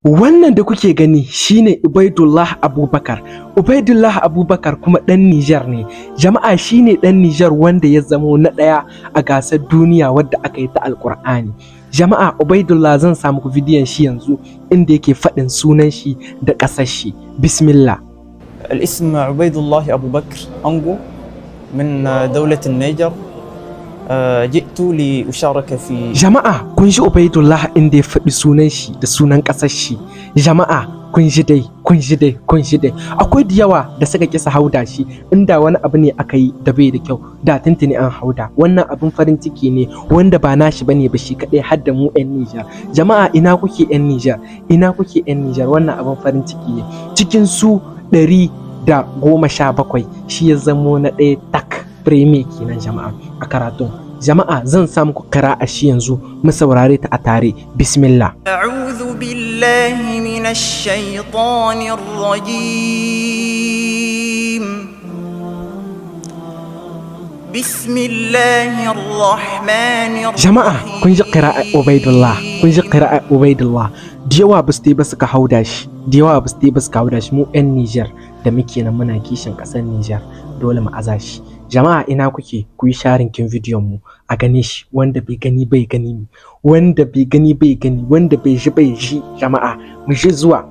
Wannan da kuke gani shine Ubaidullah Abubakar. Ubaidullah Abubakar kuma ɗan Nijar ne. Jama'a, shine ɗan Nijar wanda ya zamo na ɗaya a gasar duniya wadda aka yi ta Alƙur'ani. Jama'a, Ubaidullah, zan sa muku bidiyon shi yanzu inda yake faɗin sunan shi da ƙasar shi. Bismillah. الاسم عبيد الله أبو بكر أنجو من دولة النيجر. جئت لأشارك في Jama'a, kun ji Ubaidullah inda ya faɗi sunan shi da sunan ƙasar shi. Jama'a, kun ji dai, kun ji dai, kun ji dai. Akwai da yawa da suka kisa hauda shi, inda wani abu ne aka yi da bai da kyau, da tuntuni an hauda. Wannan abin farin ciki ne wanda ba nashi bane ba shi kaɗai, har da mu 'yan Nijar. Jama'a, ina kuke 'yan Nijar? Ina kuke 'yan Nijar? Wannan abin farin ciki ne. Cikin su 117, shi ya zamo na ɗaya tak, premier kenan, jama'a, a karatun. Jama'a, zan sa muku a shi yanzu, mu saurare ta a tare. Bismillah. أعوذ بالله من الشيطان الرجيم. بسم الله الرحمن الرحيم. Jama'a, kun ji qira'a Ubaidullah, kun ji qira'a Ubaidullah. Da yawa ba su ba suka hauda shi, da yawa ba su ba suka hauda shi. Mu 'yan Nijar da muke nan muna kishin ƙasar Nijar, dole mu aza shi. Jama'a, ina kuke? Ku yi sharing kin bidiyon mu a gane shi. Wanda bai gani bai gani, wanda bai gani bai gani, wanda bai ji bai ji. Jama'a, mu ji zuwa.